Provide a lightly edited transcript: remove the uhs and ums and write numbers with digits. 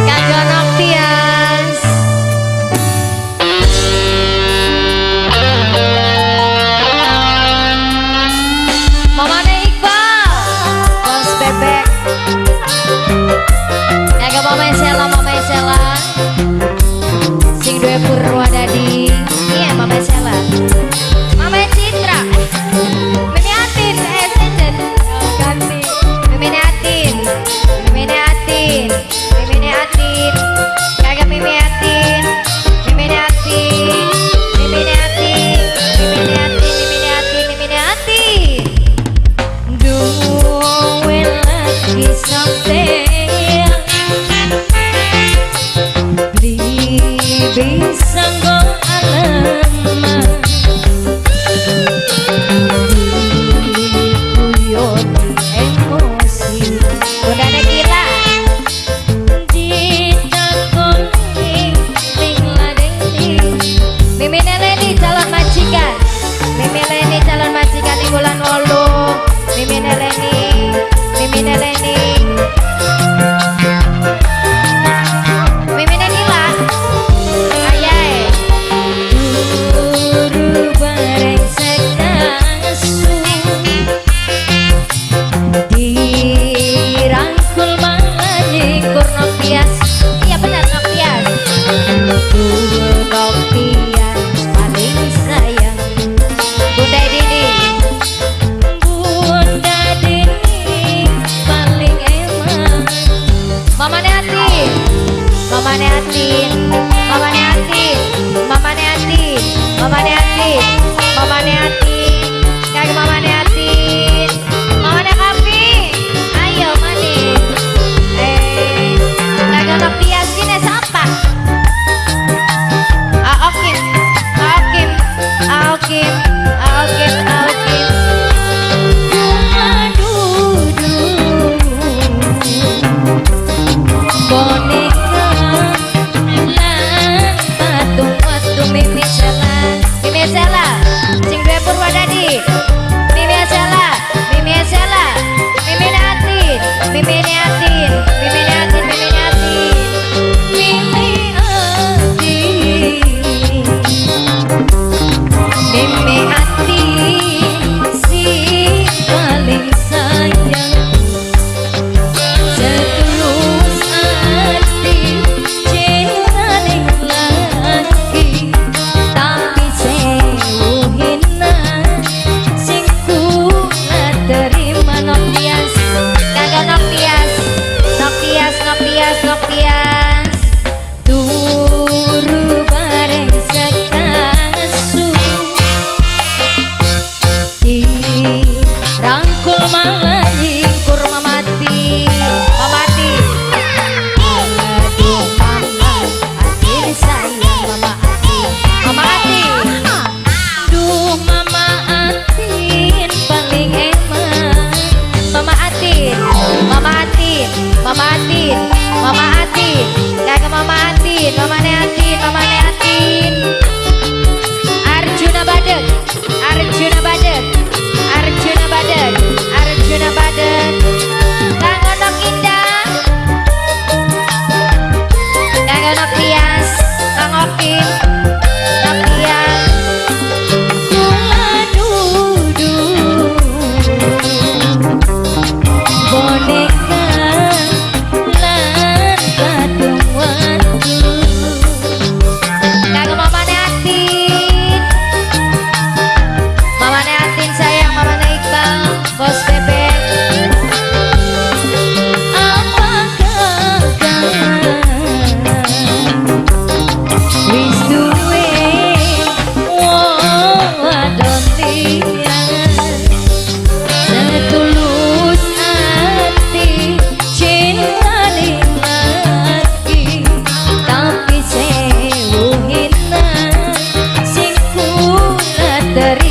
Kanggo Noktias. Mamane Iqbal, Bos Bebek. Kanggo Mama Sela, Mama Sela. Sing duwe Purwadadi. Iya, Mama Sela. Mama Citra. Mimi Atin, Sejen. Ganti. Mimi Atin. Mimi Atin. Mimi Atin. Kagak Mimi Atin. Mimi Atin. Mimi Atin. Mimi Atin, Mimi Atin, Mimi Atin. Duwe lagi sampeyan. Beli bisa nggo aleman. Dikuyoni emosi. Bundane gila. Ditakoni ning ladeni. Mimi Leni calon majikan. Mimi Leni calon majikan ing bulan 8. Mimi Leni, Mimi Leni. Mimi Nila. Ayae. Turu bareng sekasu. Dirangkul manyikur Noktias. Iya benar Noktias. Noktias paling sayang. Bunda Dini. Bunda Dini paling emang. Mama Atin. Mama Atin. Mama Atin. Mama Atin. Mama Atin. Mama Atin. Kagak Mama Atin. Mama Kapi. Ayo mani. Kagak Noktias gini siapa? Aokim, Aokim, Aokim, Aokim, Aokim. Dudu boneka lan patung watu Mimi Sela, Mimi Sela, sing duwe Purwadadi. Mimi Sela, Mimi Sela, Mimi Atin, Mimi Atin, Mimi Atin, Mimi Atin, Mimi Atin. Mimi Atin si paling sayang. Setulus hati cinta ning laki, tapi sewu hina sing kula terima. Noktias, kagak Noktias, Noktias, Noktias, Noktias. Turu bareng sekasu. Dirangkul malayingkur mamati, mamati. Aduh mama Atin sayang, mama Atin, mama Atin. Duh mama Atin paling emang. Mama Atin, mama Atin, mama Atin, mama Atin. Kagak mama Atin, mama Atin, mama Atin. Arjuna Badek, Arjuna Badek, Arjuna Badek, Arjuna Badek. Kanggo Nok Indah, kanggo Noktias, Kang Okim, Noktias. Kula dudu boneka lan patung watu. Kanggo Mama Atin, Mama Atin sayang, Mama Iqbal, Bos Bebek. Apa kakak wis duwe wong wadon liyan? Setulus ati cinta ning laki, tapi sewu hina sing kula terima.